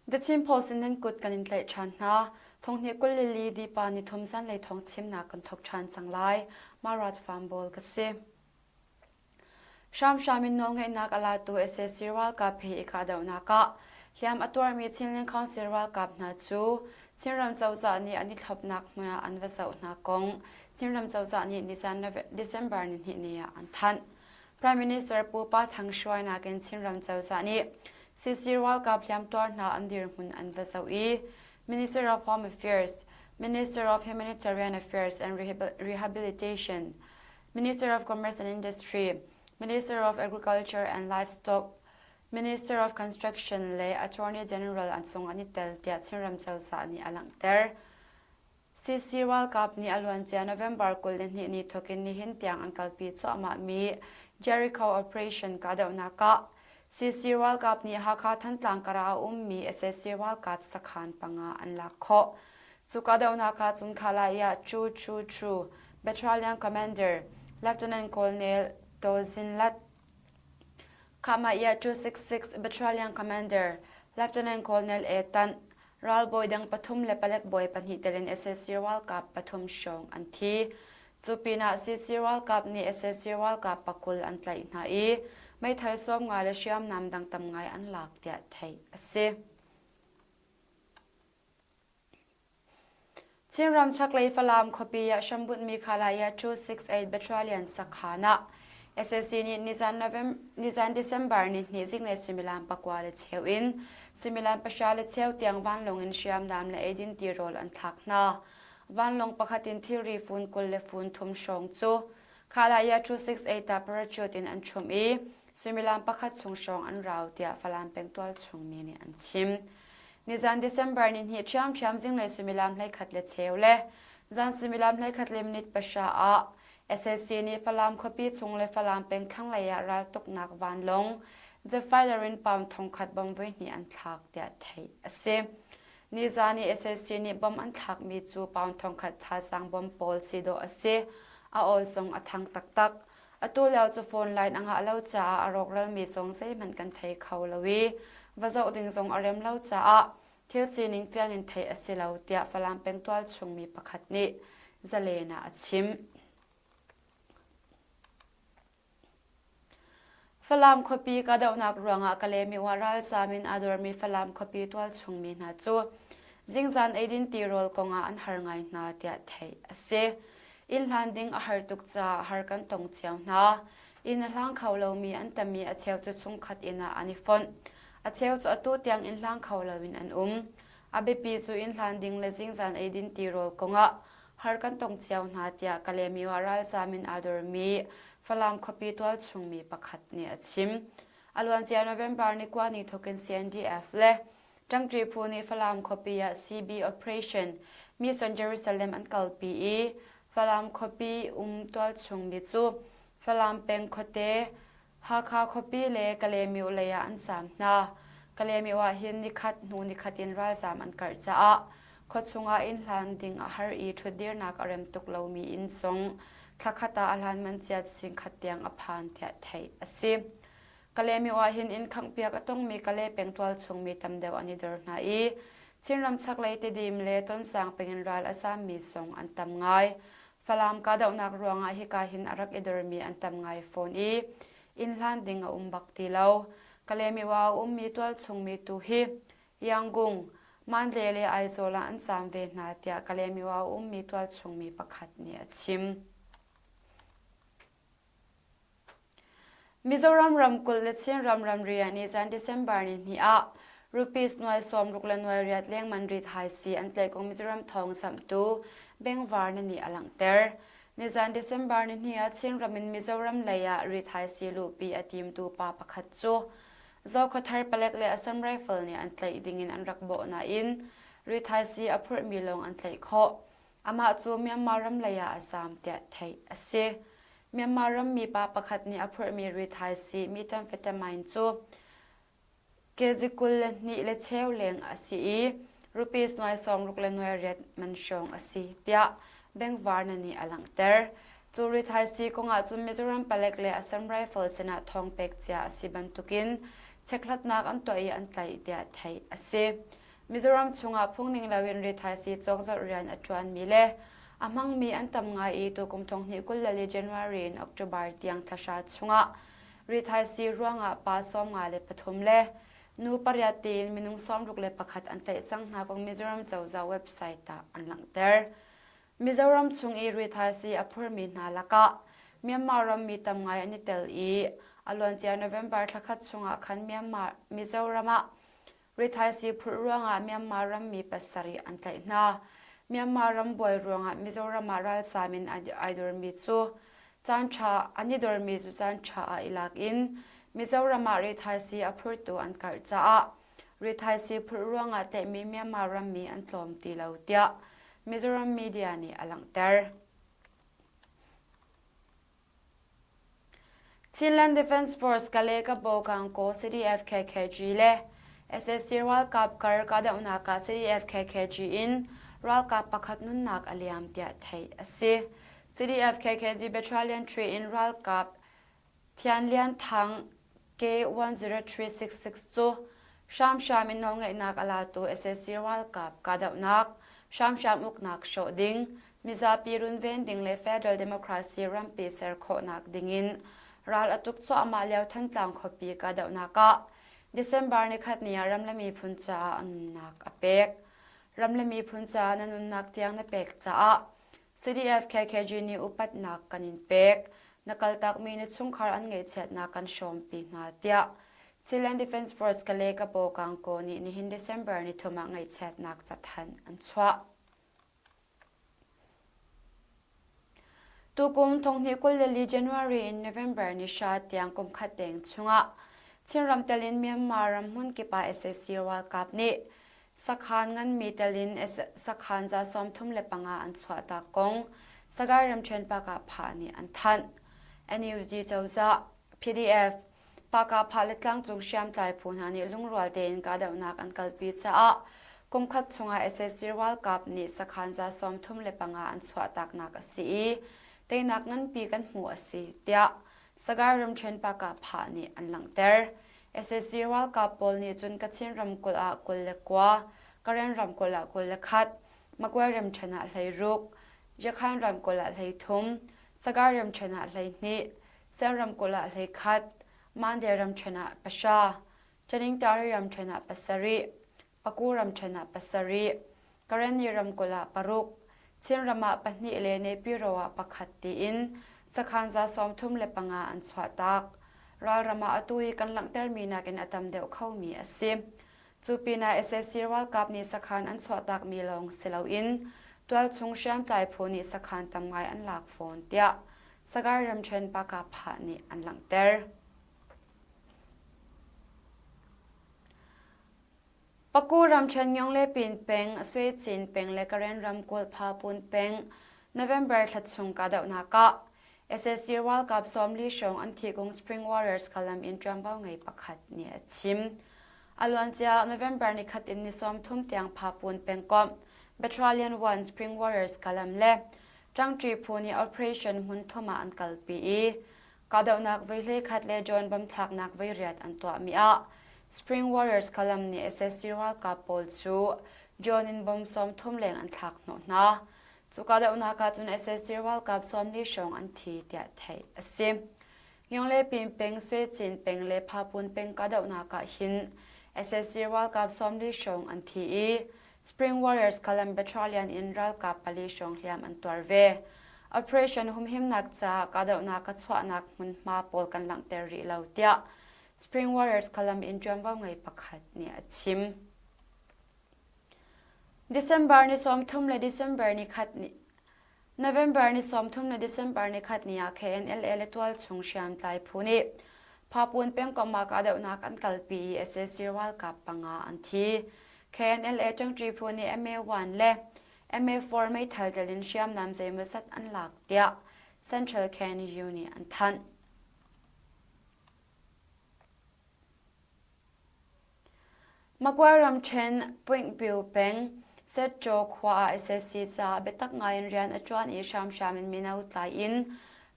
The Chin Post in nan kut kan in tlaih ṭhan hna. Thonghnih 22 dipa nithum zanlei thawng chimnak kan thawk ṭhan cang lai. Marat Farm Ball ka si. Hramhram in nawlngeihnak a latu sac ralkap he i kahdohnak ah hliam a tuarmi Chinland Council ralkap hna cu Chinram cozah nih an i thlopnak hmun ah an va zoh hna kong Chinram cozah nih nizan December nihnih ni ah an thanh. Prime Minister Pu Pa Thang hruainak in Chinram cozah nih CC ralkap hliamtuar hna an dirhmun an va zoh i Minister of Home Affairs, Minister of Humanitarian Affairs and Rehabilitation, Minister of Commerce and Industry, Minister of Agriculture and Livestock, Minister of Construction le Attorney General an sung an i tel tiah Chinram cozah nih a langhter. CC ralkap nih a luancia November 22 ni thawkin nihin tiang an kalpi cuahmahmi Jericho Operation kahdohnak ah CC ralkap nih Hakha Thantlang kar ah a ummi sac ralkap sakhan panga an lak khawh. Cu kahdohnak ah cun Khalai ah Chu Chu Chu Battalion Commander Lieutenant Colonel To Zin Lat, Khamah 266 Battalion Commander Lieutenant Colonel E Tan, ralbawi dang pathum le palek bawi pahnih tel in sac ralkap pathum hrawng an thi. Cu pinah CC ralkap nih sac ralkap pakul an tlaih hna i meithal sawmnga le hriamnam dang tam ngai an lak tiah theih a si. Chinram chaklei Falam khuapi ah hrambunhmi Khalaya 268 Battalion sakhan ah sac nih nizan November nizan December nihnih zinglei suimilam pakua le cheu in suimilam pahra le cheu tiang vanlawng in hriamnam le eidin tirawl an thlak hna. Vanlawng pakhat in thilri fun 20 le fun thum hrawng cu Khalaya 268 ah parachute in an ṭhumh i suimilam pakhat chung hrawng an rau tiah Falam peng tualchung mi nih an chim. Nizan December nihnih ṭhiamṭhiam zinglei suimilam 11 le cheu le zan suimilam 11 le minute pahra ah sac nih Falam khuapi chung le Falam peng thlanglei ah raltuknak vanlawng jet fighter in pound thongkhat bomb voihnih an thlak tiah theih a si. Nizan i sac nih bomb an thlakmi cu pound thongkhat thazaang bomb pawl si dawh a si. A aw zong a thang taktak. Atu lio cu phone line a ngah lo caah a rawkralmi zong zeihmanh kan thei kho lo i va zoh ding zong a rem lo caah thil sining fiang in theih a si lo tiah Falam peng tualchung mi pakhat nih Zalen ah a chim. Falam khuapi kahdohnak ruangah Kalaymyo ah ralzaam in aa dormi Falam khuapi tualchung mi hna cu zingzan eidin tirawl kongah an har ngai hna tiah theih a si. Inn hlan ding a har tuk caah har kan tong cio hna. Inn a hlang kho lomi an tam i a cheu cu chungkhat inn ah an i fonh. A cheu cu atu tiang inn hlang kho loin an um. A biapi cu inn hlan ding le zingzan eidin tirawl kongah har kan tong cio hna tiah Kalaymyo ah ralzaam in aa dormi Falam khuapi tualchung mi pakhat nih a chim. A luancia November ni kua ni thawkin CNDF le Ṭangṭi phu nih Falam khuapi ah CB Operation Mission Jerusalem an kalpi i Falam khuapi um tualchung mi cu Falam peng khuate Hakha khuapi le Kalaymyo lei ah an zaam hna. Kalaymyo ah hin nikhat hnu nikhat in ralzaam an karh caah khuachung ah inn hlan ding a har i ṭhutdirnak a rem tuk lomi inn zong thlakhat ah a hlan man chiat singkhat tiang a phan tiah theih a si. Kalaymyo ah hin inn khanghpiak a tongmi Kalay peng tualchung mi tam deuh an i dor hna i Chinram chaklei Tedim le Tonsang peng in ral a zaammi zong an tam ngai. Falam kahdohnak ruangah hika hin a rak i dormi an tam ngai fawn i inn hlan ding a um bak ti lo. Kalaymyo ah a ummi tualchung mi tu hi Yangon, Mandalay le Aizawl ah an zaam ve hna tiah Kalaymyo ah a ummi tualchung mi pakhat nih a chim. Mizoram ramkulh le Chinram ramri ah nizan December nihnih ah rupees nuai 60 le nuai riat lengman rit hai si an tlaih kong Mizoram thawng zamhtu Bengvarna nih a langhter. Nizan December nihnih ah Chinram in Mizoram lei ah rit hai si luhpi a timtu pa pakhat cu Zokhawthar palek le Assam Rifle nih an tlaih dingin an rak bawh nain rit hai si a phurhmi lawng an tlaih khawh. Amah cu Myanmar ram lei ah a zaam tiah theih a si. Myanmar rammi pa pakhat nih a phurhmi rithaisii methamphetamine cu kezi 22 le cheu leng a si i rupees nuai 60 le nuai riat man hrawng a si tiah Bengvarna nih a langhter. Cu rithaisii kongah cun Mizoram palek le Assam Rifle sinah thawng pek cia a si bantukin. Chekhlatnak an tuah i an tlaih tiah theih a si. Mizoram chungah phungning loin rithaisii cawkzorh rian a ṭuanmi le a hmangmi an tam ngai i tukum thonghnih 24 January in October tiang thlahra chungah rithaisii ruangah pa 53 le nu pariat tiin minung 61 an tlaih cang hna kong Mizoram cozah website ah an langhter. Mizoram chung i rithaisii a phurmi hna lakah Myanmar rammi tam ngai an i tel i a luancia November thlakhat chungah khan Myanmar Mizoram ah Rithaisii phurh ruangah Myanmar rammi pasarih an tlaih hna. Myanmar ram buai ruangah Mizoram ah ralzaam in ai dormi cu caanṭha an i dormi cu caanṭha ah i lak in Mizoram ah rithaisii a phurtu an karh caah rithaisii phurh ruangah tlaihmi Myanmar rammi an tlawm ti lo tiah Mizoram media nih a langhter. Chinland Defence Force Kale Kabaw Kangkaw CDF-KKG le sac ralkap kar kahdohnak ah CDF-KKG in ralkap pakhat nunnak a liam tiah theih a si. CDF-KKG Battalion 3 in ralkap Thian Lian Thang K10366 cu hramhram in nawlngeihnak a latu sac ralkap kahdohnak, hramhram uknak hrawh ding, mizapi runven ding le federal democracy rampi ser khawhnak dingin ral a tuk cuahmah lio Thantlang khuapi kahdohnak ah December nikhat ni ah ram le miphun caah a nunnak a pek. Ram le miphun caah na nunnak tiang na pek caah CDF KKG nih upatnak kan in pek. Na kaltakmi na chungkhar an ngaihchiatnak kan hrawmpi hna tiah Chilean Defence Force Kale Kapo Kangko nih nihin December nithum ah ngaihchiatnak cathanh an chuah. Tukum thonghnih 24 January in November ni hra tiang kum khat deng chungah Chinram tel in Myanmar ram hmun kip ah sac ralkap nih sakhan nganmi tel in sakhan za 35 an chuahtak kong Sagaing ramṭhen Pakah nih an thanh. NUG cozah, PDF, Pakah le tlangcung hriamtlai phu hna nih lungrual tein kahdohnak an kalpi caah kumkhat chungah sac ralkap nih sakhan za 35 an chuahtaknak a si i teinak nganpi kan hmuh a si tiah Sagaing ramṭhen Pakah nih an langhter. Sac ralkap pawl nih cun Kachin ramkulh ah 29, Karen ramkulh ah 21, Magway ramṭhen ah 16, Yakhan ramkulh ah 33, Sagaing ramṭhen ah 12, Sen ramkulh ah 11, Mandalay ramṭhen ah pahra, Taningtari ramṭhen ah pasarih, Paku ramṭhen ah pasarih, Karenni ramkulh ah paruk, Chinram ah pahnih le Nepiro ah pakhat tiin sakhan za 35 an chuahtak. Ralram ah atu i kan langhtermi nakin a tam deuh khomi a si. Cu pinah sac ralkap nih sakhan an chuahtakmi lawng si loin tualchung hriamtlai phu nih sakhan tam ngai an lak fawn tiah Sagaing ramṭhen Pakapha nih an langhter. Paku ramṭhen Myonglepin peng, Swecin peng le Karen ramkulh Phapun peng November thla chung kahdohnak ah sac ralkap 40 hrawng an thih kong Spring Warriors Kalam in ṭuanvo ngei pakhat nih a chim. A luancia November nikhat in ni 30 tiang Phapun pengkomh Battalion 1 Spring Warriors Kalam le Ṭangṭi phu nih operation hmun thum ah an kalpi i Kahdohnak voi hleikhat le drone bom thlaknak voi riat an tuahmi ah Spring Warriors Kalam nih sac ralkap pawl cu drone in bom 30 leng an thlak hnawh hna. Cu kahdohnak ah cun sac ralkap 40 hrawng an thi tiah theih a si. Ngyonglepin peng, Swecin peng le Phapun peng kahdohnak ah hin sac ralkap 40 hrawng an thi i Spring Warriors Kalam Battalion in ralkap pali hrawng hliam an tuar ve. Operation humhimnak caah kahdohnak a chuahnak hmunhma pawl kan langhter rih lo tiah Spring Warriors Kalam in ṭuanvo ngei pakhat nih a chim. December ni 30 le December ni khat ni November ni 30 le December ni khat ni ah KNLA le tualchung hriamtlai phu nih Phapun pengkomh ah kahdohnak an kalpi i sac ralkap panga an thi. KNLA ṭangṭi phu nih MA1 le MA4 meithal tel in hriamnam zeimawzat an lak tiah Central KNU nih an thanh. Magway ramṭhen Puingpyu peng Setṭaw khua ah sac caah biatak ngaiin rian a ṭuan i hramhram in mino tlai in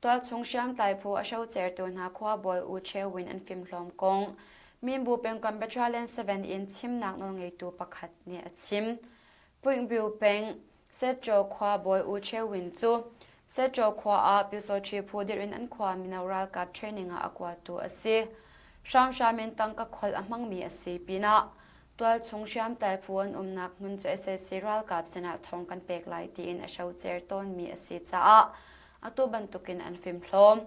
tualchung hriamtlai phu a hrocertu hna khuabawi U Che Win an fimhlawm kong. Minbu pengkomh Battalion 7 in chimnak nawlngeitu pakhat nih a chim. Puingbu peng Setṭaw khua bawi U Che Win cu Setṭaw khua ah Pyusawṭhi phu dirh in an khua mino ralkap training ah a kuatu a si. Hramhram in tangka kholh a hmangmi a si pinah tualchung hriamtlai phu an umnak hmun cu sac ralkap sinah thawng kan pek lai tiin a hrocer tawnmi a si caah atu bantukin an fimhlawm.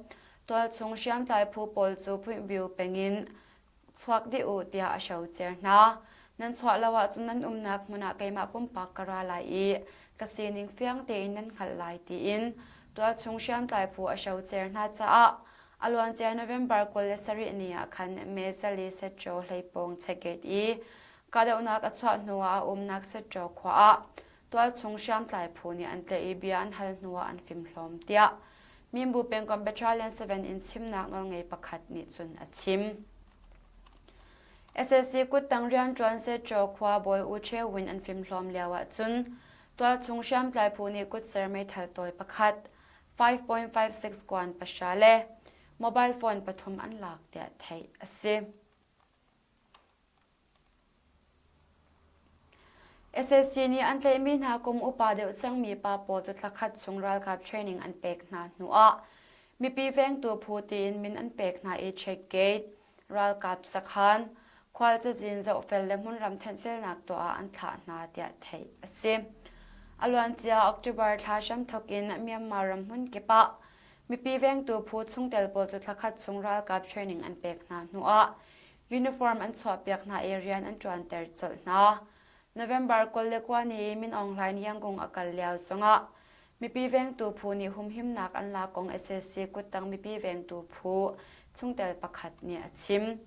Tualchung hriamtlai phu pawl cu Phuihbyu peng in Chuak dih u tiah a hrocer hna. Nan chuah lo ahcun nan umnak hmun ah keimah pumpak ka ra lai i ka sining fiang tein nan hngalh lai tiin tualchung hriamtlai phu a hrocer hna caah a luancia November 27 ni ah khan Mezali Setṭaw hleipawng checkgate i kahdohnak a chuah hnuah a umnak Setṭaw khua ah tualchung hriamtlai phu nih an tlaih i bia an hal hnuah an fimhlawm tiah Minbu pengkomh Battalion 7 in chimnak nawlngei pakhat nih cun a chim. SAC kuttang rianṭuan Setṭaw khua bawi U Che Win an fimhlawm lio ahcun tualchung hriamtlai phu nih kutser meithal tawi pakhat 5.56 kuan pahra le mobile phone pathum an lak tiah theih a si. Sac nih an tlaihmi hna kum upa deuh cangmi pa pawl cu thlakhat chung ralkap training an pek hna hnuah mipi vengtu phu tiin min an pek hna i checkgate, ralkap sakhan, khual cazin zohfel le hmunram thenhfelnak tuah ah an thlah hna tiah theih a si. A luancia October thla hramthawk in Myanmar ram hmun kip ah mipi vengtu phu chungtel pawl cu thlakhat chung ralkap training an pek hna hnuah Uniform an chuahpiak hna i rian an ṭuanter colh hna. November 29 ni i Min Aung Hlaing Yangon a kal lio zongah mipi vengtu phu nih humhimnak an lak kong sac kuttang mipi vengtu phu chungtel pakhat nih a chim.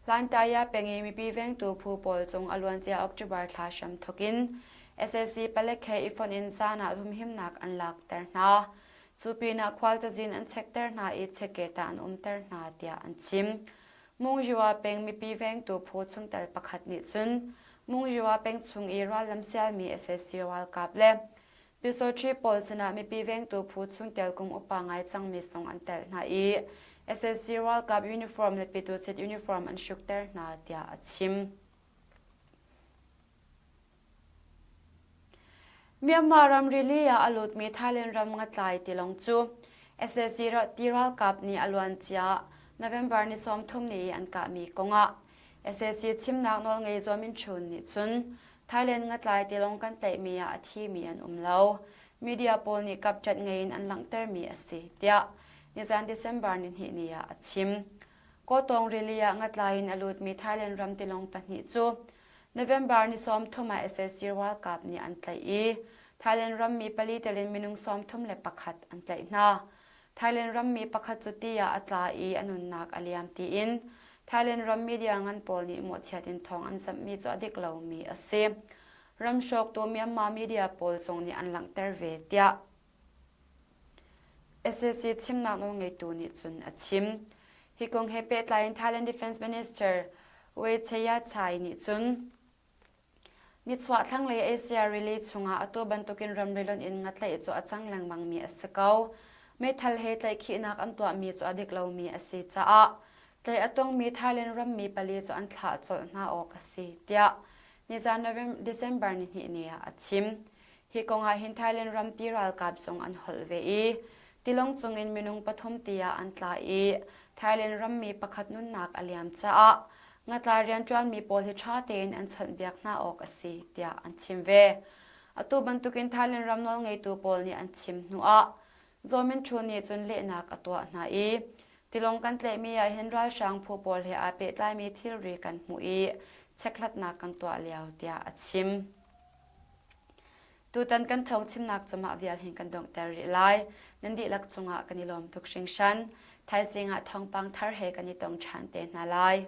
Hlantaya peng i mipi vengtu phu pawl cung a luancia October thla hram thawk in sac palek he i fonh in zan ah humhimnak an lakter hna. Cu pinah khual cazin an chekter hna i checkgate ah an umter hna tiah an chim. Mungyiwa peng mipi vengtu phu chungtel pakhat nih cun Mungyiwa peng chung i rallam sialmi sac ralkap le Pyusawṭhi pawl sinah mipi vengtu phu chungtel kum upa ngai cangmi zong an telh hna i sac ralkap uniform le pituchit uniform an hrukter hna tiah a chim. Myanmar ram rili ah a lutmi Thailand ram ngatlai tilawng cu sac ti ralkap nih a luancia November ni 30 ni i an kahmi kongah sac chimnak nawlngei Zaw Min Chun nih cun Thailand ngatlai tilawng kan tlaihmi ah a thimi an um lo. Media pawl nih kapṭanh ngei in an langhtermi a si tiah nizan December nihnih ni ah a chim. Kawtawng rili ah ngatlai in a lutmi Thailand ram tilawng pahnih cu November ni 30 ah sac ralkap nih an tlaih i Thailand rammi pali tel in minung 31 an tlaih hna. Thailand rammi pakhat cu ti ah a tla i a nunnak a liam tiin Thailand ram media ngan pawl nih mawhchiat in thawng an zamhmi cu a dik lomi a si. Ram hrawktu Myanmar media pawl zong nih an langhter ve tiah sac chimnak nawlngeitu nih cun a chim. Hi kong he pehtlai in Thailand Defense Minister Wei Chayachai nih cun Nichuah thlanglei Asia rili chungah atu bantukin ramri lonh in ngatlaih cu a cang lengmangmi a si ko. Meithal he tlaihkhihnak an tuahmi cu a dik lomi a si caah tlaih a tongmi Thailand rammi pali cu an thlah colh hna awk a si, tiah nizan November December nihnih ni ah a chim. Hi kong ah hin Thailand ram ti ralkap zong an holh ve i tilawng cungin minung pathum tiah an tla i Thailand rammi pakhat nunnak a liam caah ngatla rianṭuanmi pawl hi ṭha tein an chawnhbiak hna awk a si tiah an chim ve. Atu bantukin Thailand ram nawlngeitu pawl nih an chim hnuah Zaw Min Thu nih cun lehnak a tuah hna i tilawng kan tlaihmi ah hin ralhrang phu pawl he aa pehtlaimi thilri kan hmuh i chekhlatnak kan tuah lio tiah a chim. Tutan kan thawng chimnak cumah vial hin kan donghter rih lai. Nan dihlak cungah kan i lawm tuk hringhran. Thaizing ah thawngpang thar he kan i tong ṭhan te hna lai.